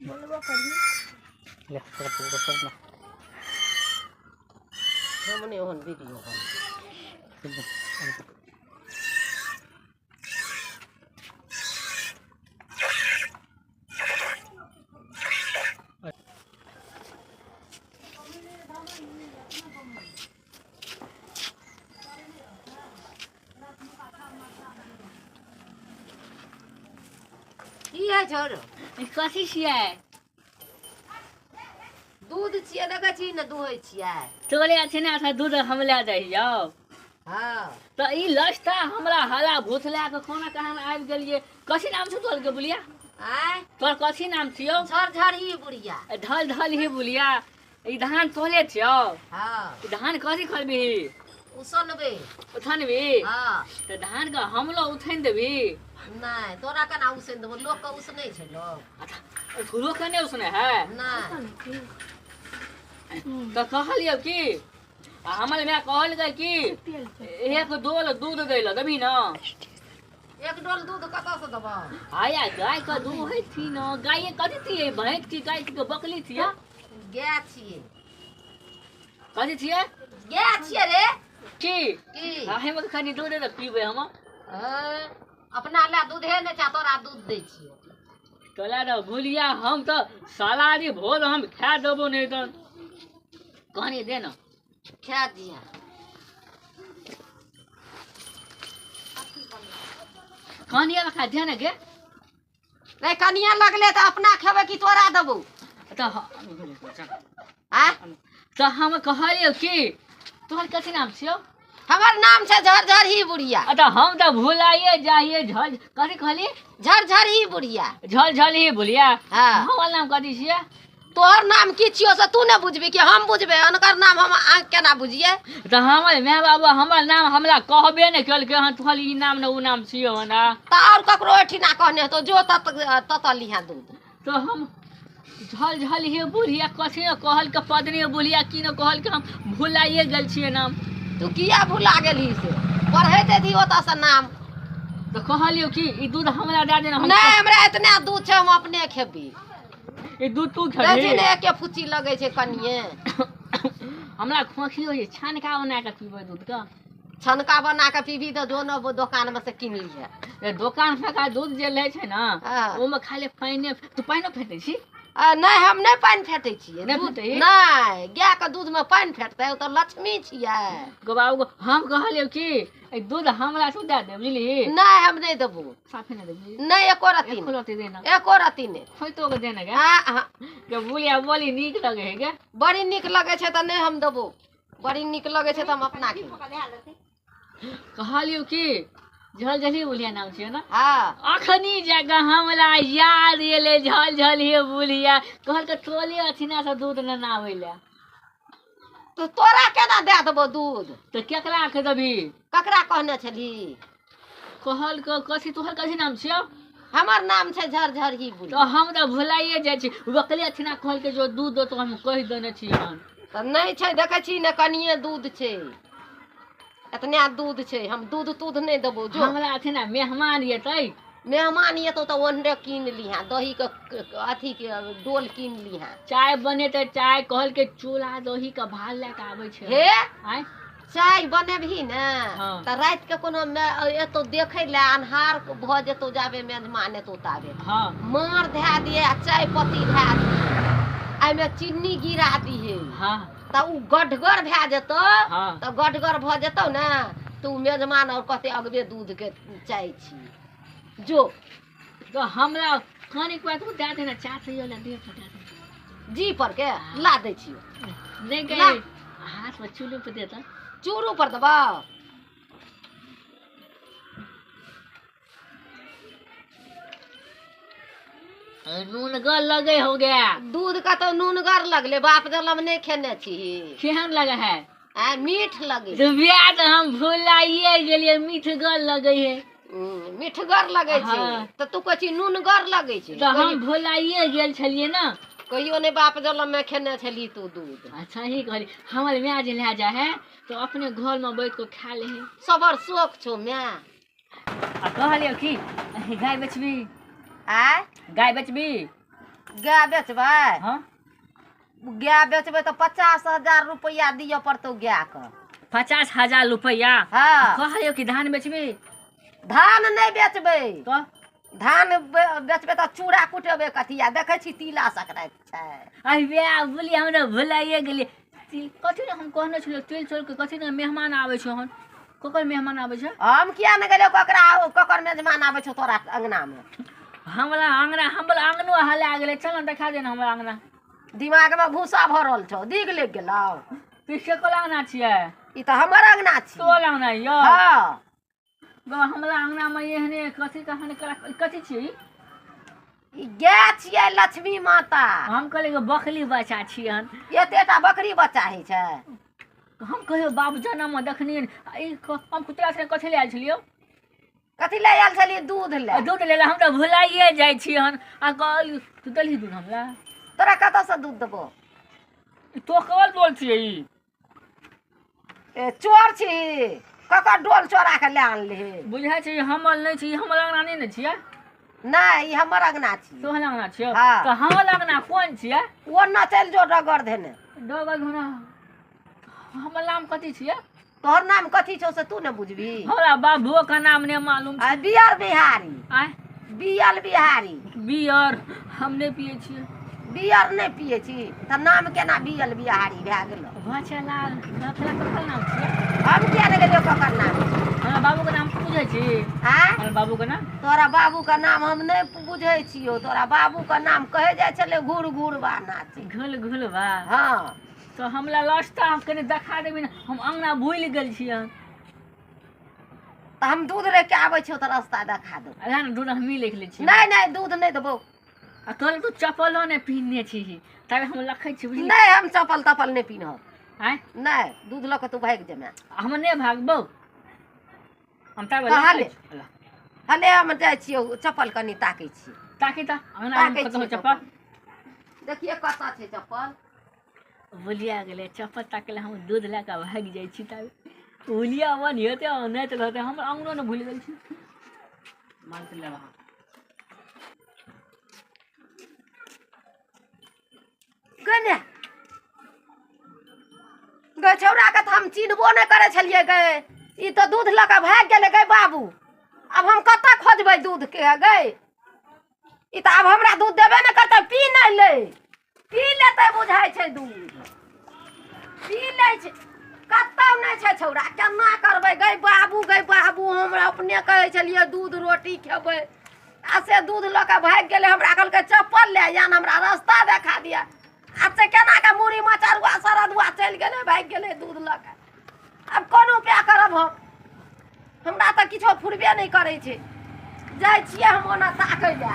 बोलबो करही। ले पकड़ पकड़ पकड़ ना। हम नहि ओहन वीडियो हम। की है छोरो? ई कथी छियै? दूध छियै, देखै छी ने दुहै छियै। तोरे अथी ने अथा दूध हम लए दै हियौ। हँ। तऽ ई लस्ता हमरा हला भूत लए कऽ कोना कहाँ आबि गेलियै। कथी नाम छौ तोहर के बुलिया? आँय? तोहर कथी नाम छियौ? झर झर ही बुढ़िया। ढल ढल ही बुलिया। ई धान तोले छियौ? हँ। ई धान कथी करबिही? उसनबे। उठनबी? हँ। तऽ धान के हमलो उठनि देबी? नहि, तोरा केना उसनि देबौ? लोक के उसनै छै लोक। अच्छा, लोक के नहि उसनै है? नहि। तऽ कहलियौ कि आ हमर माय कहलकै कि एक डोल दूध दै लए देबही ने? एक डोल दूध कतऽ से देबौ? आया गाय के दूध थी न। गाय कथी थी? भैंस की गाय की बकली थी? गाय छियै। कथी छियै? गाय छियै रे। की? की? आ हम कनि दूध दे पीबै हम। हँ, अपना लए दूधे नहि छै, तोरा दूध दै छियौ। तोला तऽ भुलिया हम तऽ सलारी भोर हम खा देबो नहि तऽ कनि दे न। खा दिया। कनिया खा दे ने गे। नहीं कनिया लगले तऽ अपना खेबै कि तोरा देबौ? तऽ आ? तऽ हम कहलियौ कि तोहर कथी नाम छियौ? हमर नाम छै झरझरही बुढ़िया। तऽ हम तऽ भुलाइए जाइए। झर कथी कहली? झरझरही बुढ़िया। झरझरही बुढ़िया। हँ। हमर नाम कथी छियै? तोहर नाम की छियौ से तू नहि बुझबी कि हम बुझबै? अनकर नाम हम केना बुझियै? तऽ हमर माय बाबू हमर नाम हमरा कहबे नहि केलकै हन। तोहर ई नाम ने ओ नाम छियौ हन। तऽ आओर ककरो ओहिठिना कहने हेतौ, जो तत तत लिहा दूध। तऽ हम झल झल हे बुढ़िया कथी ने कहल के पदनी बुढ़िया की ने कहल के हम भुलाइए गेल छियै नाम। तू किया भुला गेलही से? पढ़ैत हेतही ओतऽसँ नाम। तऽ कहलियौ कि ई दूध हमरा दए देना। हम नहि, हमरा एतना दूध छै, हम अपने खेबी। ई दूध तू देखी खेबही? ने एके फुच्ची लगै छै कनिये। हमरा खोखी होइ छै, छानका बना कऽ पीबै दूध के। छनका बना कऽ पीबी तऽ जो ने दोकान मे से कीन लिहे। दोकान से का दूध जे लै छै ने हँ। ओहिमे खाली पानि। तू पानिओ फेटै छी? नहि, हम नहि पानि फेटै छियै। नहि दूध फेटै? नहि, गायके दूध मे पानि फेटतै? ओ तऽ लक्ष्मी छियै। गो बाबू, हम कहलियौ कि ई दूध हमरा तू दए दे, बुझली? नहि, हम नहि देबो। साफे नहि देबही? नहि, एको रत्ती एको नहि। रत्ती दे ना। एको रत्ती नहि। खोइतो के दे ने गे। हाँ हाँ। के बुलिया बोली नीक लगे है गे। बड़ी नीक लगै छै तऽ नहि हम देबो। बड़ी नीक लगै छै तऽ हम अपना खेबै। कहलियौ कि झल झली बुलिया नाम छियै ने? हँ। अखनी जगह हमरा याद एलै झल झलिए बुलिया कहलकै टोले अथिना से दूध ने आबै लए। तऽ तोरा केना दए देबो दूध? तऽ केकरा के देबही? ककरा कहने छलही? कहल कथी तोहर कथी नाम छियौ? हमर नाम छै झरझरही तऽ बुढ़िया। हम तऽ भुलाइए जाइ छी। ओकरे अथिना कहलकै जो दूध दो तऽ हम कहि देने छियै हन। तऽ नहि छै, देखै छी ने कनिये दूध छै, एतने दूध छै। हम दूध तूध नहि देबो, जो। हमरा अथिना मेहमान एतै। मेहमान एतौ तऽ ओहने कीन लिहें दही के अथी के डोल कीन लिहें। चाय बनेतै चाय कहलकै चूड़ा दही के भार लए कऽ आबै छै। हे। आँय? चाय बनेबही ने? हँ। तऽ राति के कोनो एतौ देखै लए, अन्हार भऽ जेतौ जाबे मेजमान एतौ ताबे। हँ। मार धए दिहे आ चाय पत्ती धए दिहे, एहिमे चीनी गिरा दिहे। हँ। तऽ ओ गढ़गर भए जेतौ। हँ। तऽ गढ़गर भऽ जेतौ ने तऽ ओ मेजमान आओर कहतै अगबे दूध के चाय छी, जो। तऽ हमरा कनिक बात दए दे ने चाय तैयो लए दे फटा दे। जी पर के ला दै छियौ। नहि ला। गई हाथ में चूल्हे पे देता। चूरू पर देबौ। नूनगर लगे हो गया। दूध का तऽ नूनगर लगले, बाप जनम नहि खेने छी। केहन लगे है? आ मीठ लगे। तो बियाह तऽ हम भुलाइए गेलियै, मीठगर लगे है। मिठगर लगै छै। हाँ। तऽ तू कहै छी नूनगर लगै छै। तऽ हम भुलाइए गेल छलियै ने। कहियो नहि बाप जनम मे खेने छली तू दूध। अच्छा ही कहली, हमर माय जे लए जाइ है तऽ अपने घर में बैठ कऽ खा ले है। सबर शौक छौ माय। आ कहलियौ कि गाय बेचबी? आय? गाय बेचबी? गाय बेचबै? हाँ। गाय बेचबै तऽ 50,000 रुपैआ दिअ पड़तौ गायके। 50,000 रुपैआ? हाँ। कहलियौ कि धान बेचबी? धान नहि बेचबै। तऽ धान बेचबै तऽ चूड़ा कुटेबै कथिया? देखै छी तिला संक्रांति छै। अरे बे बोलिए, हमरा भुलाइए गेलियै। कथी ने हम कहने छलियै तिल छोड़ के कथी ने मेहमान आबै छै हन? ककर मेहमान आबै छै? हम किया ने गेलियौ ककरा ककर मेजमान आबै छौ तोरा अंगना मे? हमरा अंगना, हमरा अंगनो हला गेलै। चल ने देखा दे ने हमरा अंगना। दिमाग मे भूसा भरल छौ, दिग लागि गेलौ। पीछे कोन अंगना छियै? ई तऽ हमर अंगना छी। तोहर अंगना यौ? हाँ। गो हमरा अंगना मे एहने कथी कहानी कथी छियै ई? ई गाय छियै लक्ष्मी माता। हम कहलियै कि बकरी बच्चा छियै हन। एतेटा बकरी बच्चा होइ छै? हम कहियो बाप जनम मे देखनियै नहि। आ ई हम कुतरा से कथी लए आयल छलियौ? कथी लए आयल छलियै? दूध लए। दूध ले हम तऽ भुलाइए जाइ छी हन। आ कहल तू देलही दूध हमरा? तोरा कतऽसँ दूध देबौ? ई तो कल डोल छियै ई? ए चोर छी, ककर डोल चोरा के लए आनलिही? बुझाइ छै ई हमर नहि छै। ई हमर अंगना नहि ने छियै? नहि, ई हमर अंगना छी। तोहर अंगना छियौ? हाँ। तऽ हमर अंगना कोन छियै? ओन्ने चलि जो डगर धेने। डगर धोना। हमर नाम कथी छियै? तोहर नाम कथी छौ से तू ने बुझबी? हमरा बाबुओ के नाम नहि मालूम छै। आ बियर बिहारी। आँय? बियल बिहारी। बियर हम नहि पियै छियै। बियर नहि पियै छी तऽ नाम केना बियल बिहारी भए गेलो? बचलाल बचलाल ककर नाम छियै? हम किया ने गेलियौ ककर नाम छै। हमरा बाबूके नाम बुझै छी? आँय? हमर बाबूके नाम? तोरा बाबूके नाम हम नहि बुझै छियौ। तोरा बाबूके नाम कहै जाइ छलै घूर घूरबा नाची। घुल घुल बा। हाँ। तऽ हमरा रास्ता हम कनि देखा देबी ने, हम अंगना भूलि गेल छियै। तऽ हम दूध लए के आबै छियौ तऽ रास्ता देखा देबौ। अरे ने दूध हमही लिख लै छियै। नहि नहि, दूध नहि देबौ। आ कहल तू चप्पलो नहि पहिनने छिही, तब हम लखै छी बुझली। नहि, हम चप्पल तप्पल नहि पिन्हब। आँय? नहि, दूध लऽ कऽ तू भागि जेमे। हम नहि भागबौ, हम तब तऽ हाले। लखै छी। हले हम जाइ छियौ, चप्पल कनि ताकै छी। ताकि तऽ अंगना ताकै कतौ छियै चप्पल। देखिए कतऽ छै चप्पल। भुलिया गेलै चप्पल ताकै लए। हम दूध लए कऽ भागि जाइ छी तब भुलिया बन हेतै नहि तऽ रहतै। हमर अंगनो ने भूलि गेल छी। गने गै छौड़ा के तऽ हम चिन्हबो नहि करै छलियै गै। ई तऽ दूध लऽ कऽ भागि गेलै गै बाबू। आब हम कतऽ खोजबै दूधके गै? ई तऽ आब हमरा दूध देबे नहि करतै। पी नहि लै, पी लेतै बुझाइ छै। दूध पी लै छै, कतौ नहि छै छौड़ा। केना करबै गै बाबू? गै बाबू, हमरा अपने कहै छलियै दूध रोटी खेबै, आ से दूध लऽ कऽ भागि गेलै। हमरा कहलकै चप्पल लए या ने हमरा रास्ता देखा दिअ, आ से केना कऽ मुड़ी मचरुआ सरदुआ चलि गेलै, भागि गेलै दूध लऽ कऽ। आब कोन उपाय करब हम? हमरा तऽ किछो फुरबे नहि करै छै। जाइ छियै हम ओना ताकै लए।